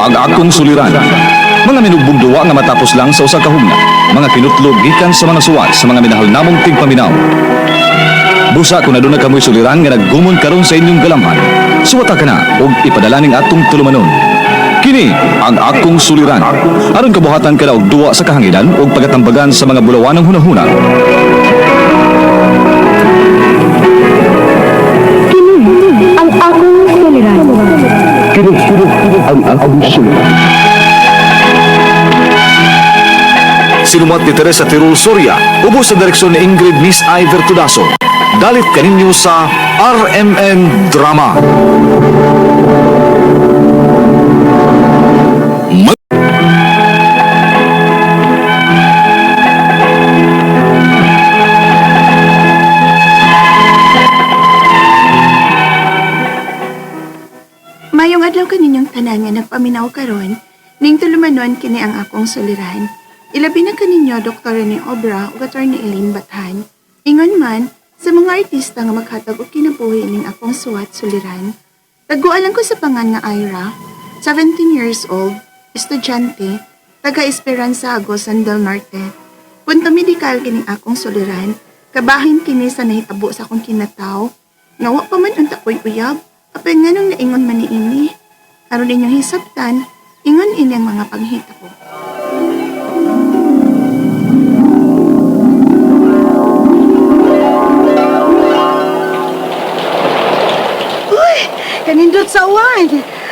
Ang akong suliran. Mga minugbong duwa nga matapos lang sa usa ka hugna. Mga kinutlog gikan sa mga suwat sa mga minahal namong tigpaminaw. Busa kung aduna kamoy suliran nga naggumon karon sa inyong galamhan. Suwata ka na ug ipadala ning atong tulumanon. Kini ang akong suliran. Aron kabuhatan ka na og duwa sa kahanginan ug pagatambagan sa mga bulawanong hunahuna. Kini ang akong suliran. Kini ang akong suliran. Sinumat ni Teresa Tirul Soria, ubos sa direksyon ni Ingrid Miss I. Vertudaso. Dalit kaninyo sa RMN Drama. Mayong adlaw kaninyong tanan nga nagpaminaw karon, ning tulumanon kini ang akong suliran. Ilabi na kaninyo Dr. Rene Obra ug Attorney Elaine Bathan. Ingon man sa mga artista nga maghatag og kinabuhi ning akong suwat suliran. Taguan lang ko sa pangan nga Ira, 17 years old, estudyante, taga Esperanza Agosan del Norte. Punto medikal kining akong suliran, kabahin kini sa nahitabo sa akong kinataw. Nga wa pa man unta ko'y uyab, apay nga nung naingon man niini. Aron inyong hisabtan, ingon ini ang mga panghita ko. Uy, kanindot sa uwan.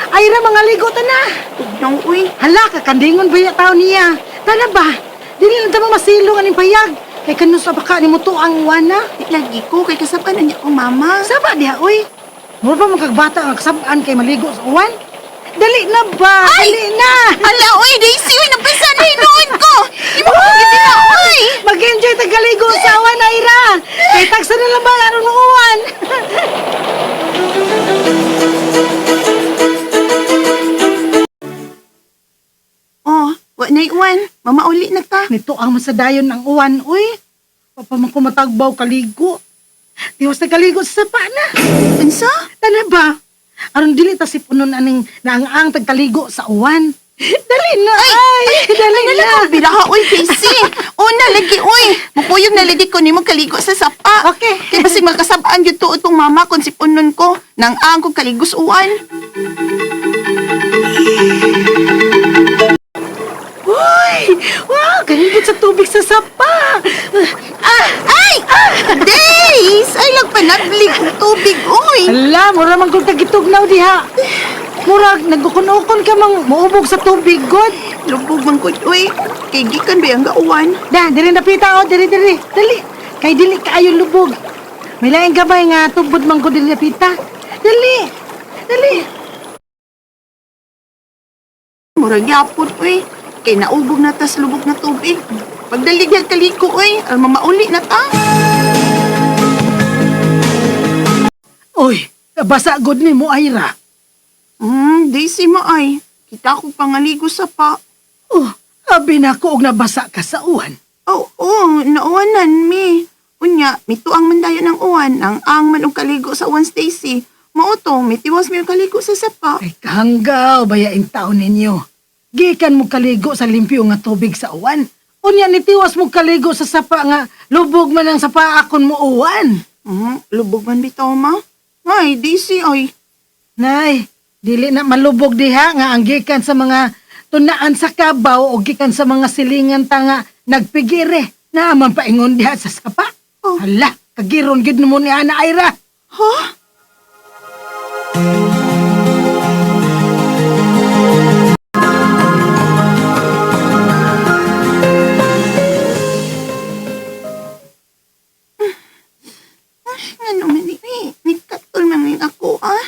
Ay ra mga ligo ta na. Tugnaw, uy. Hala ka kandingon ba tao niya? Tana ba? Dili lang ta masilong aning payag. Kay kanu sa baka ni mo to ang uwan na. Di lagi ko, kay kasapan na niya akong mama. Saba diha uy. Mura pa man kag bata ang kasab-an kay maligo sa uwan. Dali na ba? Dali na. Hala, uy, Daisy, uy, nabasa na hinuon ko! Di mo ko na, uy! Mag-enjoy ta kaligo sa uwan, Ira. Kay tagsa na lang ba aron mo uwan. Oh, wa na uwan. Mamauli na ta. Nito ang masadayon ang uwan, uy. Wa pa man ko matagbaw kaligo. Tiwas na kaligo sa sapa na. Unsa? Tana ba? Aron dili ta si punon aning naang-ang tagkaligo sa uwan. Dali na ay, dali Ano na. lang biraha, uy, Daisy. Una, lagi, uy. Mukuyog na lagi ko nimo kaligo sa sapa. Okay. Kay basig magkasabaan gyud tuod tong mama kon sipunon ko. Nang ang ko kaligos uwan. Uy! Wow, kanindot sa tubig sa sapa. Ah, ay! Days! Ay, lang panablig og tubig, uy. Ala, mura man kog tagitugnaw diha. Murag nagukon-ukon ka mang muubog sa tubig god. Lubog man ko, uy. Kay gikan ba ang gauwan? Da, diri na pita oh, diri diri. Dali. Kay dili kaayo lubog. May laing gamay nga tubod man ko dili napita. Dali. Dali. Murag yapon, uy. Kay naubog na tas lubog na tubig. Pagdaligyan kaliko, uy. Aron mamauli na ta. Uy, basa gud ni mo Ira. Daisy mo ay. Kita ko pangaligo sa pa. Oh, abi na ko og nabasa ka sa uwan. Oo, oh, nauwanan mi. Unya, mituang man dayon ang uwan, ang man og kaligo sa uwan Stacy. Mao to, mitiwas mi og kaligo sa sapa. Ay kahanggaw bayaing taon ninyo. Gikan mo kaligo sa limpyo nga tubig sa uwan. Unya nitiwas mo kaligo sa sapa nga lubog man ang sapa akon mo uwan. Lubog man bitaw ma. Ay, Daisy ay. Nay, dili na malubog diha nga ang gikan sa mga tunaan sa kabaw o gikan sa mga silingan ta nga nagpigire. Naaman paingon diha sa sapa. Oh. Hala, kagiron gid mo ni Ana Ira. Ha? Nga naman eh, nagkatol man rin ako ah.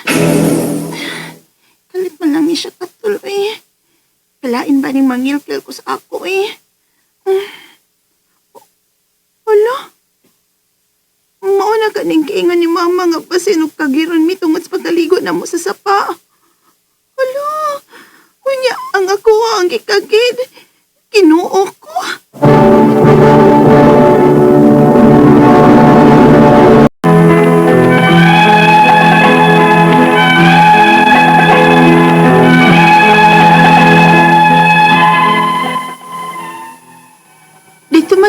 Kalit man lang ni siya katol eh. Kalain ba ni mangilkil ko sa ako eh. Hala? Mao na kaning kiingon ni mama nga basin og kagiron mi tungod sa pagkaligo na mo sa sapa. Hala, unya ang ako ang gikagid. Kinuo ko.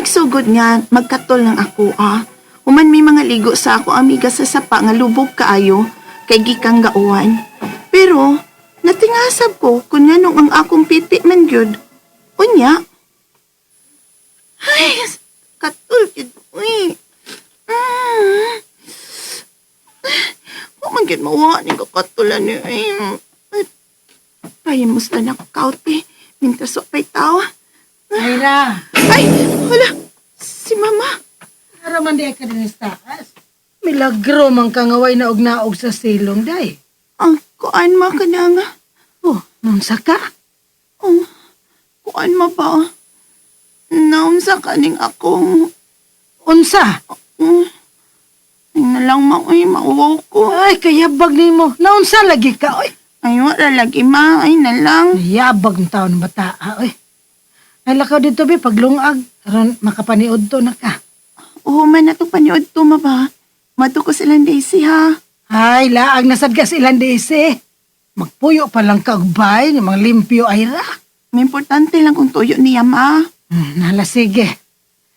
magsugod nga magkatol ng ako ah. Human may mga ligo sa ako amiga sa sapa nga lubog kaayo kay gikang gauwan. Pero natingasab ko kung nganong ang akong pipi man gyud. Unya. Ay, katol gyud. Uy. Wa man gyud mawa ni kakatulan ni. Ay, ay, pahimusta na ko kauti. Mintas wa pa'y tao. Ira, Ay, wala. Si mama. ara man di ka din sa taas. Milagro man ka nga way naog-naog sa silong, day. Ang kuan ma ka na nga. Oh, nunsa ka? Oh, kuan ma ba? Naunsa kaning akong... Unsa? Ay na lang ma, uy, mauwaw ko. Ay, kayabag nimo. Naunsa lagi ka, oy. Ay, wala lagi ma, ay na lang. Yabag ng taon ng bata, ah, oy. Ay, lakaw dito, be, paglungag. Aron makapaniod to na ka. Oo man na itong paniod to ma ba? Mato ko silang Daisy ha. Ay, laag nasad ka sa ilang days, eh. Magpuyo pa lang ka og bay, ng mga limpyo ay ra. May importante lang kung tuyo niya ma. Nala, sige.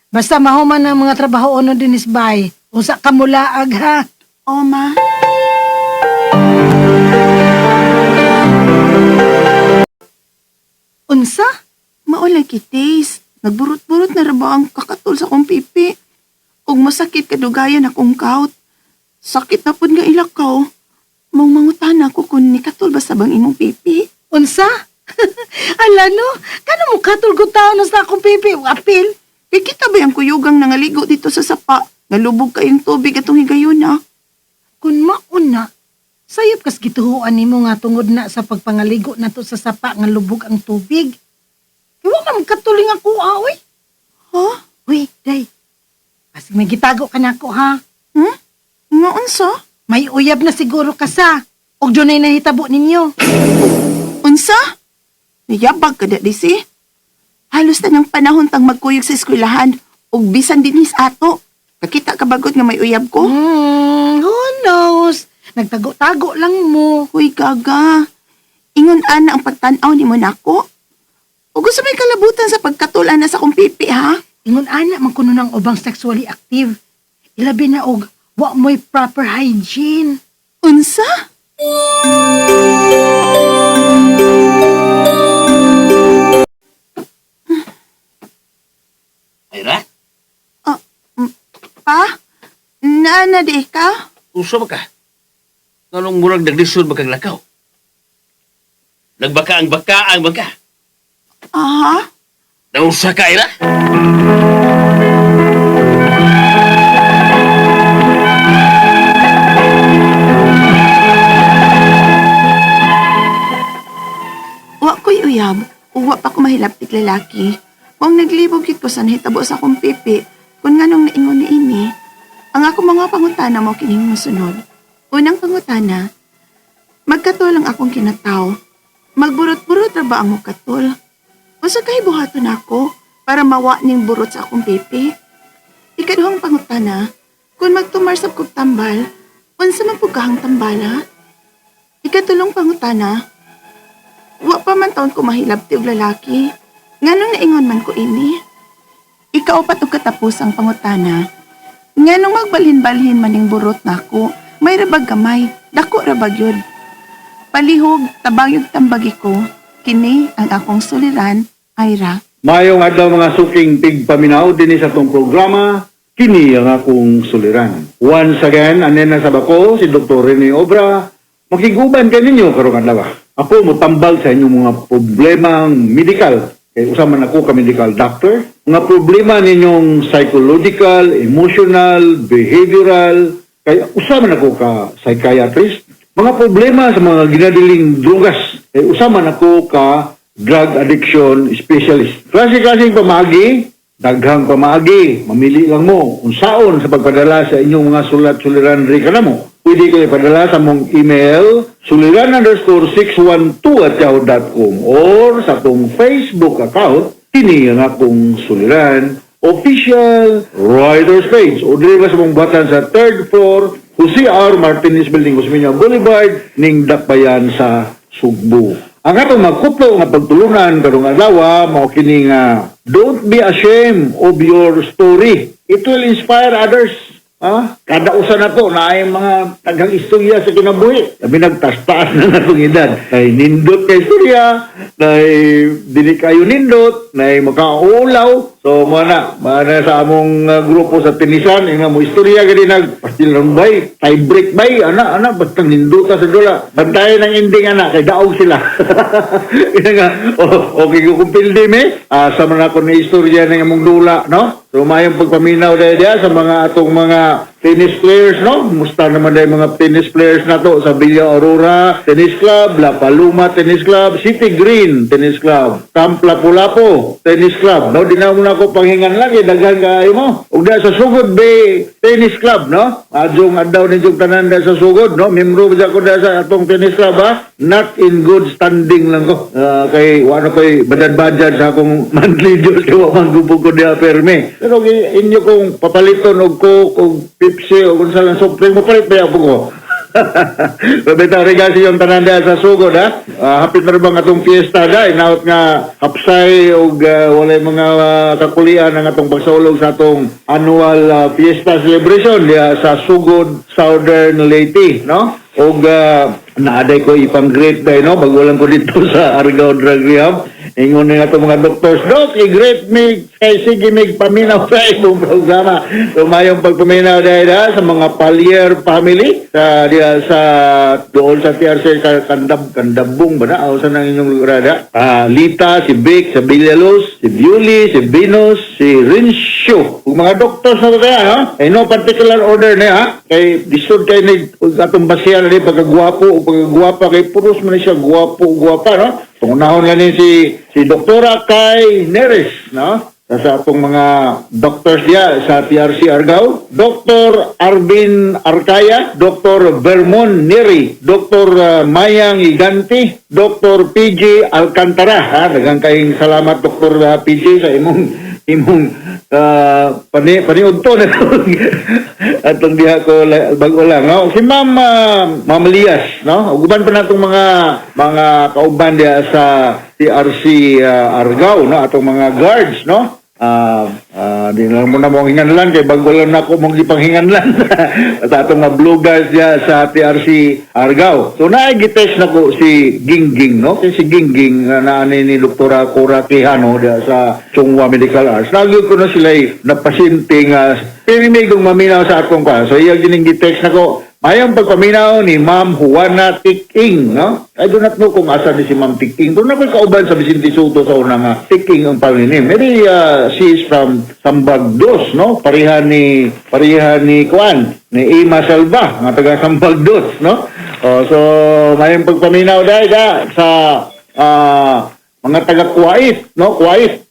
Basta mahuman ang mga trabaho ono dinis bay. Usa ka mulaag ha. Oo ma. Unsa? Maulay kitis. Nagburot-burot na ra ba ang kakatol sa akong pipi? Ug masakit kadugayan akong kaut. Sakit na pud nga ilakaw. Mong mangutana ko kung nikatol ba sa bang imong pipi. Unsa? Ala no, kano mo katulgo taon na sa akong pipi? Apil. Kay kita ba yung kuyugang nangaligo dito sa sapa? Nalubog kayong tubig atong higayon ah. Kun mauna, sayop kas gituhuan nimo nga tungod na sa pagpangaligo nato sa sapa nga lubog ang tubig. Kay wa man katuling ako ah, oy. Ha? Uy, day. Basig may gitago ka nako ha. Nga unsa? May uyab na siguro ka sa. Og dunay nahitabo ninyo. Unsa? Niyabag ka dali si. Halos na ng panahon tang magkuyog sa eskwelahan ug bisan dinhis ato. Kakita ka bagot nga may uyab ko? Who knows? Nagtago-tago lang mo. Uy, gaga. Ingon ana ang pagtan-aw ni mo nako. O gusto may kalabutan sa pagkatulan na sa kong pipi, ha? Ingon ana man kuno ng ubang sexually active. Ilabi na og wa mo'y proper hygiene. Unsa? Ira, Ah, pa? Naana di ka? uso ba ka? Nganong murag naglisod ba kang lakaw? Nagbaka ang baka ang baka. Aha. Nausa ka, Ira? Wa ko'y uyab. Uwa pa ko mahilapit lalaki. Kung naglibog gid ko sa nahitabo sa akong pipi, kung nganong naingon ni ini, ang ako mga pangutana mo kining mosunod. Unang pangutana, magkatol ang akong kinataw. Magburot-burot ra ba ang katol? Unsa kay buhaton ako para mawa ning burot sa akong pipi? Ikaduhang pangutana, kung magtumarsap kog tambal, unsa man pud kahang tambala? Ikatulong pangutana, wa pa man taon ko mahilabti og lalaki. Nganong naingon man ko ini? Ikaupat og katapos ang pangutana. Nganong magbalhin-balhin maning burot nako, may rabag gamay, dako rabag yun. Palihog, tabang yung tambagi ko, kini ang akong suliran, Ira. Mayong adlaw mga suking tigpaminaw dinhi sa atong programa kini ang akong suliran. Once again, anen na sa bako si Dr. Rene Obra. Makiguban kaninyo karong adlaw. Ako motambal sa inyong mga problemang medical. Kay usa man ako ka medical doctor. Mga problema ninyong psychological, emotional, behavioral, kay usa man ako ka psychiatrist. Mga problema sa mga ginadiling drugas, kay usa man ako ka drug addiction specialist. Klase-klaseng pamaagi, daghang pamaagi, mamili lang mo unsaon sa pagpadala sa inyong mga sulat-suliran reklamo. Pwede kayo padala sa mong email suliran_612@yahoo.com or sa atong Facebook account kini ang akong suliran official writers page o dili ba sa mong batan sa third floor Jose R. Martinez Building, Osmeña Boulevard, ning Dakbayan sa Sugbo. Ang atong magkutlo nga pagtulunan karong adlaw mao kini nga don't be ashamed of your story. It will inspire others. Ha? Kada usa na to na ay mga tagang istorya sa kinabuhi. Labi nagtaas-taas na natong edad. Ay nindot kay istorya, nay dili kayo nindot, nay makaulaw. So mo na, mana sa among grupo sa tenisan, nga mo istorya gani nag pastil lang bay, tie break bay, ana ana basta nindota sa dula. Bantayan ang ending ana kay daog sila. Ina nga, oh, okay ko kumpildi me. Asa man ako ni istorya ng among dula, no? So mayong pagpaminaw dahil diya sa mga atong mga tennis players, no? Musta naman dahil mga tennis players na to sa Villa Aurora Tennis Club, La Paloma Tennis Club, City Green Tennis Club, Camp Lapu-Lapu Tennis Club, no? Di na muna ako panghingan lang, eh, daghan kaayo mo. Ug sa Sugod Bay Tennis Club, no? Adjong adlaw ninyong tanan da sa Sugod, no? Membro ba ko da sa atong tennis club, ha? Not in good standing lang ko. Kay wala ko'y badad-badad sa akong monthly dues kay wa man gubog ko diha perme. Pero inyo kong papaliton og Coke og Pepsi o kung sa lang soft drink, mopalit ba po ko? Babeta regasi yung tanan diha sa Sugod, ha. Hapit na rin bang atong fiesta da, inaot nga hapsay og walay mga kakulian ang atong pagsaulog sa atong annual fiesta celebration diha sa Sugod, Southern Leyte, no? Og naaday ko ipang-greet day, no? Bago lang ko dito sa Argao Drug Rehab. Ingon ni ato mga doctors, "Doc, i-greet me kay sige mig paminaw sa imong programa." So mayong pagpaminaw dahil ha, sa mga Palier family sa diya sa doon sa TRC sa Kandab Kandabong ba na o sa nang inyong lugar da? Lita, si Vic, si Villalos, si Bewley, si Venus, si Rincio. Ug mga doctors na kaya ha. Eh, no particular order na ha. Kay lisod kay ni ug atong basihan ni pagkagwapo o pagkagwapa kay puros man ni siya gwapo o gwapa, no. Pangunahon lang ni si si Doktora Kay Neres, no? Sa atong mga doctors diya sa TRC Argao, Dr. Arvin Arcaya, Dr. Vermon Neri, Dr. Mayang Iganti, Dr. PJ Alcantara. Ha, daghang kayong salamat, Dr. PJ, sa imong imong pani paniudto na atong diha ko bag-o lang, no? Si Ma'am Ma'am Lias, no? Ug uban pa natong mga mga kauban diha sa TRC Argao, no? Atong mga guards, no? Di na lang muna mong hinganlan kay bago lang na ako mong gipanghinganlan at atong mga blue guards diha sa TRC Argao. So naay gitext na ko si Gingging, no? Kay si Gingging naani ni Doktora Cora Quijano diha sa Chunghwa Medical Arts. Nagyod ko na sila na pasyente nga pirmi kong maminaw sa atong ka. So iya gining gitext na ko. Mayong pagpaminaw ni Ma'am Juana Tiking, no? I do not know kung asa ni si Ma'am Tiking. Doon ako kauban sa Vicente Soto sa una nga Tiking ang pamilya. Maybe she is from Sambag Dos, no? Pareha ni Kuan, ni Ima Salva, nga taga Sambag Dos, no? Oh, so mayong pagpaminaw dahil da, sa mga taga Kuwait, no? Kuwait.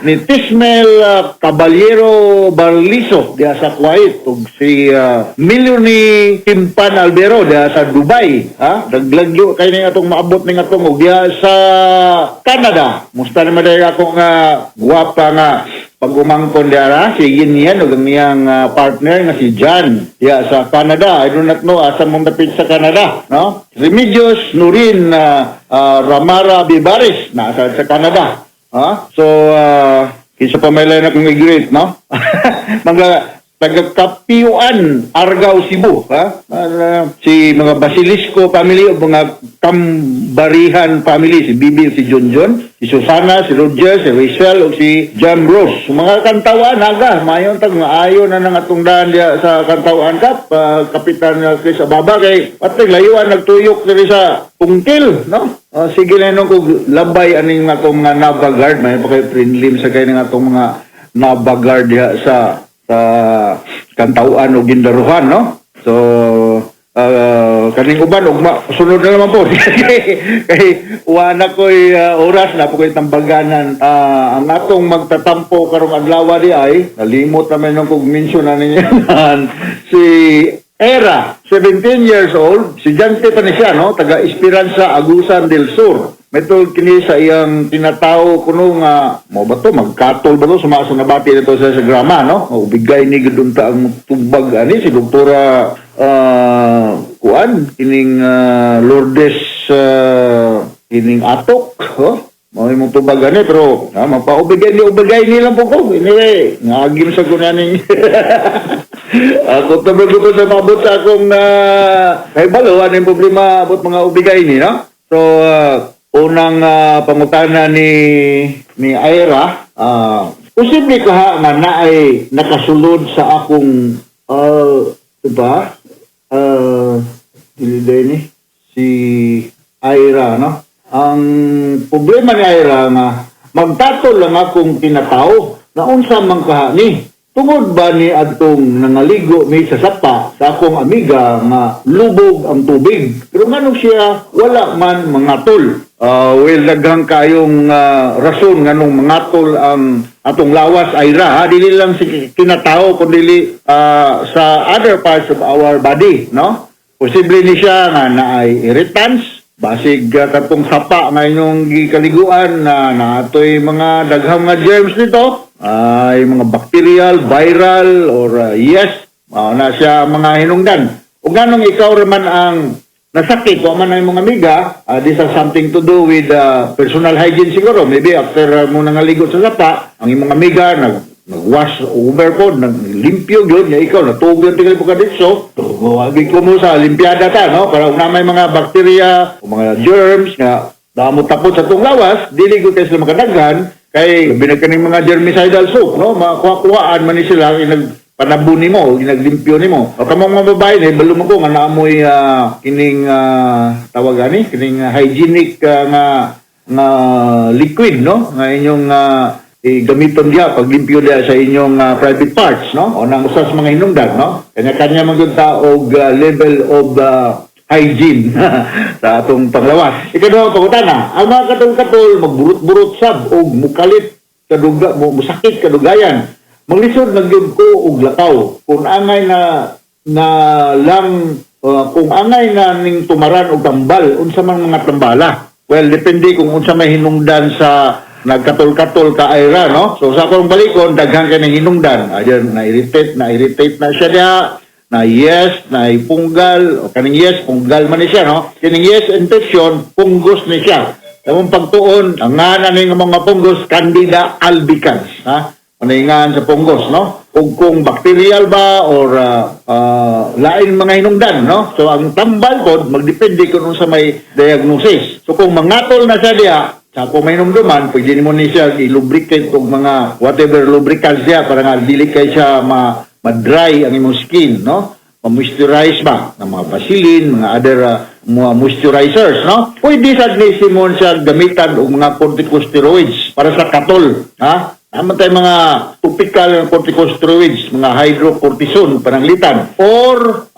Ni Tismel Caballero Barliso diha sa Kuwait ug si Miloni Timpan Albero diha sa Dubai, ha? Daglagyo kay ning atong maabot ning atong ug diha sa Canada. Musta naman dahil akong gwapa nga pag-umangkon diha si Yin Yan ug ang iyang partner nga si John diha sa Canada. I do not know asa mong dapit sa Canada, no? Remedios Nurin Ramara Bibares nasa sa Canada. Ha? So kinsa pa may lain akong i-greet, no? Mga taga Kapiyuan, Argao, Cebu, ha? Si mga Basilisco family o mga Kambarihan family, si Bibi, si Junjun, si Susana, si Roger, si Rachel, o si John Rose. Mga kantawan, naga, mayon tag maayo na nang atong daan diya sa Kantawan Cup, Kapitan Chris Ababa, kay patay layuan nagtuyok diri sa Pungkil, no? Sige na nung kung labay aning atong mga Nava Guard, may pa kay friendly sa kay ning atong mga Nava Guard diha sa sa Kantawan o Gindaruhan, no? So, kaning uban ugma sunod na naman po kay wala ko'y oras na po ko'y tambaganan. Ang atong magtatampo karong adlaw di ay nalimot naman nung kog mention na ninyo si Era, 17 years old, si Jante pa ni siya, no? Taga Esperanza, Agusan del Sur. May tungod kini sa iyang tinatao kuno nga mo ba to magkatol ba to sumasa nabati nito sa grama, no? O bigay ni gudunta ang tubag ani si Doktora kuan kining Lourdes. Kining atok, oh. Mao imong tubag gani, pero ha, mapaubigay ni ubigay ni lang po ko. Anyway, ngagim sa kunaning ako tabag ko sa maabot sa akong kahibalo ano yung problema abot mga ubigay ni, no? So, unang pangutana ni Ira, posible kaha nga naay nakasulod sa akong diba? Dili ni si Ira, no? Ang problema ni Ira nga magtatol lang akong tinatao na unsa man kaha ni. Tungod ba ni adtong nangaligo mi sa sapa sa akong amiga nga lubog ang tubig? Pero nganong siya wala man mangatol? Well, daghang kayong rason nganong mangatol ang atong lawas, Ira, ha? Dili lang si kinatao kundi sa other parts of our body, no? Posible ni siya nga naay irritants, basig katong sapa nga inyong gikaliguan na naatoy mga daghang mga germs nito, ay mga bacterial, viral or yes, mao na siya mga hinungdan. Ug nganong ikaw raman ang nasakit, wa man ang imong amiga, this has something to do with personal hygiene siguro. Maybe after mo nangaligo sa sapa, ang imong amiga nag-wash over po, naglimpyo yun, nga ikaw, natuog yun, tingali po ka dito. So, agi ko mo sa limpiada ta, no? Para kung na may mga bakterya o mga germs nga damo tapos sa itong lawas, dili ko kayo sila makadaghan, kay binagkaning mga germicidal soap, no? Makuha-kuhaan man ni sila, panabo nimo, ginaglimpyo nimo. O kamong mga babae, na ibalo mo ko nga naamoy kining tawag ani, kining hygienic nga nga liquid, no? Nga inyong gamiton diya paglimpyo diya sa inyong private parts, no? O nang usa sa mga hinungdan, no? Kanya-kanya man gyud ta og level of hygiene sa atong panglawas. Ikaduhang pangutana, ang mga katol-katol magburot-burot sab og mukalit kaduga mo musakit kadugayan. Maglisod na gyud ko og lakaw. Kung angay na na lang kung angay na ning tumaran og tambal, unsa man mga tambala? Well, depende kung unsa may hinungdan sa nagkatol-katol ka, Ira, no? So sa akong balikon, daghan kay ning hinungdan. Ayan, na-irritate na siya diha, na yes, na punggal, o kaning yes, punggal man ni siya, no? Kining yes infection, punggos ni siya. Among pagtuon, ang ngalan ning mga punggos, Candida albicans, ha? Ano yung ngan sa punggos, no? Ug kung bacterial ba or lain mga hinungdan, no? So ang tambal pod magdepende kung unsa may diagnosis. So kung mangatol na siya diha, sa akong may hinumduman, pwede nimo ni siya i-lubricate og mga whatever lubricants siya para nga dili kay siya ma-dry ang imong skin, no? Ma-moisturize ba ng mga Vaseline, mga other mga moisturizers, no? Pwede sad ni Simon siya gamitan og mga corticosteroids para sa katol, ha? Naman tayo mga topical corticosteroids, mga hydrocortisone, pananglitan. Or,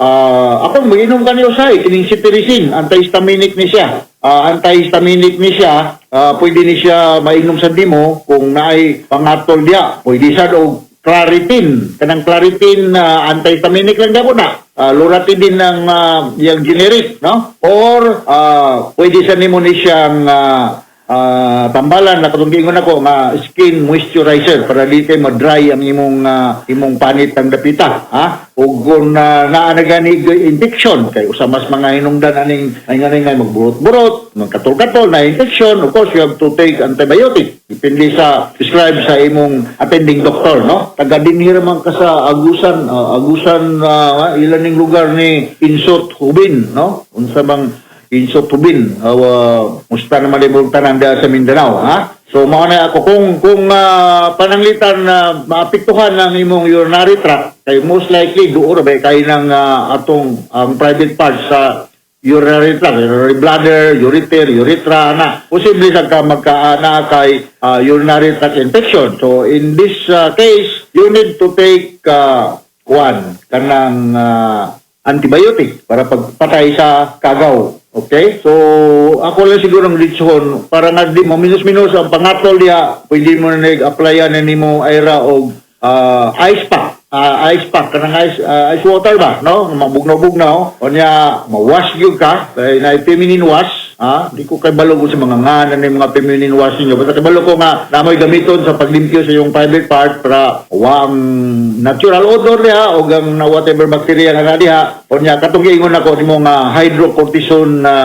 ako, mag-inom ka niyo sa kining cetirizine, antihistaminic ni siya. Antihistaminic ni siya, pwede ni siya mainom sa dimo kung naay pangatol diya. Pwede siya og Claritin. Kanang Claritin, antihistaminic lang gapon na. Loratadine ng yung generic, no? Or, pwede sa nimo ni siyang tambalan na katong giingon ako nga skin moisturizer para di kay ma-dry ang imong panit ang dapita, ha, ug kung naa na gani infection kay usa mas mga hinungdan aning ay nga nga magburot-burot, magkatol-katol na infection, of course you have to take antibiotic depende sa prescribe sa imong attending doctor, no? Taga dinhi ra man ka sa Agusan, Agusan, ilan ning lugar ni Insot Hubin, no? Unsa bang Insot Hubin? Musta naman imong tanan diha sa Mindanao, ha? So mao na ako kung pananglitan na maapektuhan ang imong urinary tract kay most likely duo ra ba kay nang atong ang private parts sa urinary tract, urinary bladder, ureter, urethra na. Posible sa ka magkaana kay urinary tract infection. So in this case, you need to take kuan kanang antibiotic para pagpatay sa kagaw. Okay? So, ako lang siguro ang litson para nga di mo minus-minus ang pangatol diha, pwede mo na nag-applyan na nimo, Ira, og ice pack. Ice pack kanang ice water ba, no? Mabugnaw-bugnaw. O niya, ma-wash gyud ka kay na feminine wash. Ha? Di ko kay balo ko sa mga nganan ng mga feminine wash ninyo. Basta kabalo ko nga namoy gamiton sa paglimpyo sa iyong private part para wa ang natural odor diha o ang na whatever bacteria nga naa diha. Unya katong giingon nako nimo nga hydrocortisone na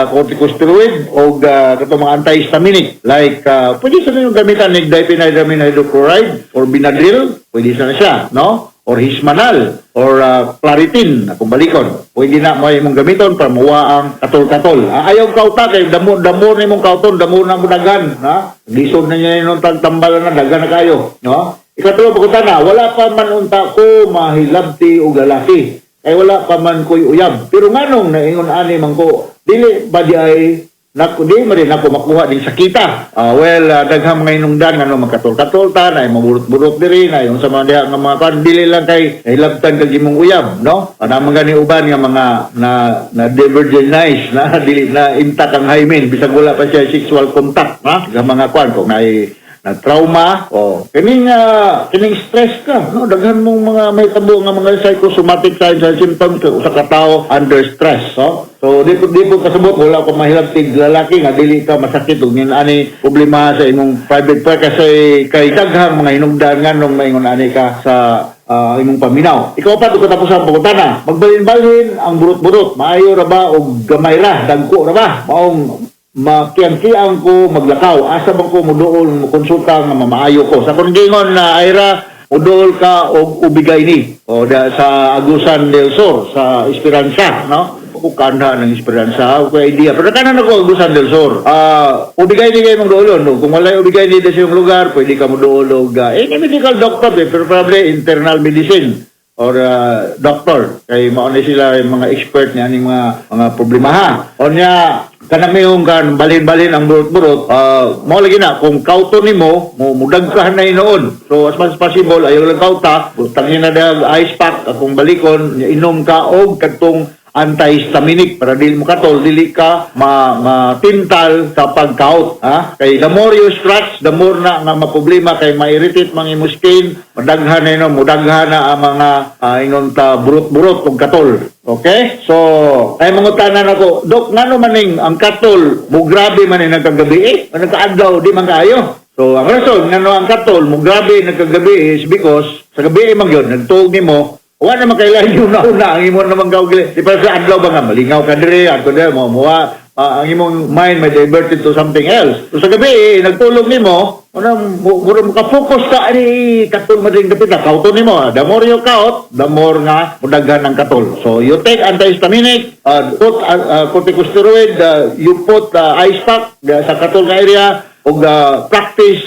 corticosteroid o katong mga antihistaminic like pwede sa ninyong gamitan ni diphenhydramine hydrochloride or Benadryl, pwede sa na siya, no? Or Hismanal or Claritin kung balikon. Pwede na mo imong gamiton para muwa ang katol-katol. Ayaw kauta kay damo damo na imong kauton, damo na mo dagan, ha? Lisod na niya nung tagtambalan na dagan na kayo, no? Ikatulo pagkutana, wala pa man unta ko mahilabti og lalaki. Kay wala pa man ko'y uyab. Pero nganong naingon ani man ko, dili ba di ay naku, di man rin ako makuha din sakita. Well, daghang mga inungdan nga no magkatol-katol ta, na maburot-burot diri, na yung sa mga diha nga mga kan, dili lang kay nahilabtan kag imong uyab, no? Ana man gani uban nga mga na na de-virginize, na dili na intact ang hymen bisag wala pa siya sexual contact, ha? Sa mga kwan kung naay na trauma o kining kining stress ka, no? Daghan mong mga may tabo nga mga psychosomatic signs and symptoms kay usa ka tawo under stress, no? So di po kasabot wala ko mahilabtig lalaki nga dili ka masakit ug ngin ani problema sa imong private part kasi kay daghang mga hinungdan nganong maingon ani ka sa imong paminaw. Ikaw pa ug katapusan pangutana, magbalhin-balhin ang burot-burot, maayo ra ba og gamay ra, dagko ra ba? Maong makiyang-kiyang ko maglakaw, asa bang ko muduol mo konsulta nga mamaayo ko? Sa kung gingon na Ira, muduol ka og OB-GYN o da, sa Agusan del Sur sa Esperanza, no? Ko kanha ng Esperanza ko idea, pero kanan ako Agusan del Sur. OB-GYN kay mong duolon, no? Kung walay OB-GYN sa iyong lugar, pwede ka mo duol og any medical doctor, eh, pero probably internal medicine or doctor kay mao ni sila yung mga expert niya aning mga problema, ha. Unya kanang mayong kan balhin-balhin ang burot-burot, mao lagi na kung kauto nimo mo mudagkahan na hinuon. So as much as possible ayaw lang kauta, butangin na dag ice pack akong balikon, inom ka og kadtong antihistaminic para dili mo katol, dili ka ma matintal sa pagkaut, ha? Kay the more you scratch, the more na nga maproblema kay ma-irritate mang imong skin, madaghan na ino, mudaghan na ang mga ingon ta burot-burot ug katol. Okay, so ay mangutana nako, "Dok, ngano maning ang katol mo grabe man ning nagkagabi eh, nagkaadlaw di man kaayo?" So ang rason ngano ang katol mo grabe nagkagabi is because sa gabi man gyud nagtuog nimo, wa naman kailangan yung nauna ang imo naman gawgili. Di pa sa adlaw ba nga malingaw ka diri, adto diri mo muwa ang imong mind may diverted to something else. So sa gabi eh, nagtulog nimo, una mo maka-focus ka ani katol mo ding dapit na kauto nimo. The more you kaut, the more nga mudaghan ang katol. So you take antihistaminic, put corticosteroid, you put ice pack sa katol nga area ug practice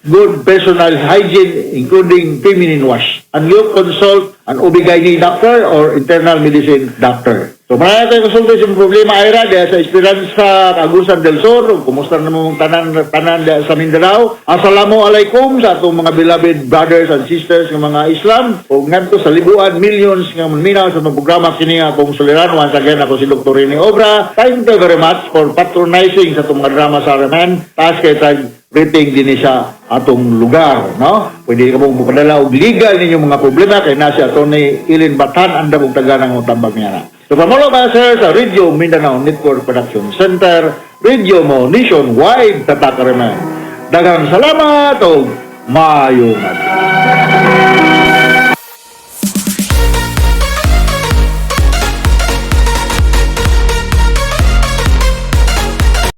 good personal hygiene including feminine wash. And you consult an OB-GYN doctor or internal medicine doctor. So marami tayo konsulta sa problema, Ira, diya sa Esperanza, Agusan del Sur, ug kumusta na mong tanan tanan diya sa Mindanao. Assalamu alaikum sa atong mga beloved brothers and sisters nga mga Islam ug ngadto sa libuan millions nga minaw sa mga programa kini nga akong suliran. Once again, ako si Dr. Rene Obra. Thank you very much for patronizing sa atong mga drama sa RMN. Taas kay tag rating din sa atong lugar, no? Pwede ka mong mupadala og legal ninyong mga problema kay na si Atty. Ilin Batan andam og taganang tambag niya na. So pamulo ba sir sa Radio Mindanao Network Production Center, Radio mo nationwide, tatak RMN. Daghang salamat og maayong adlaw.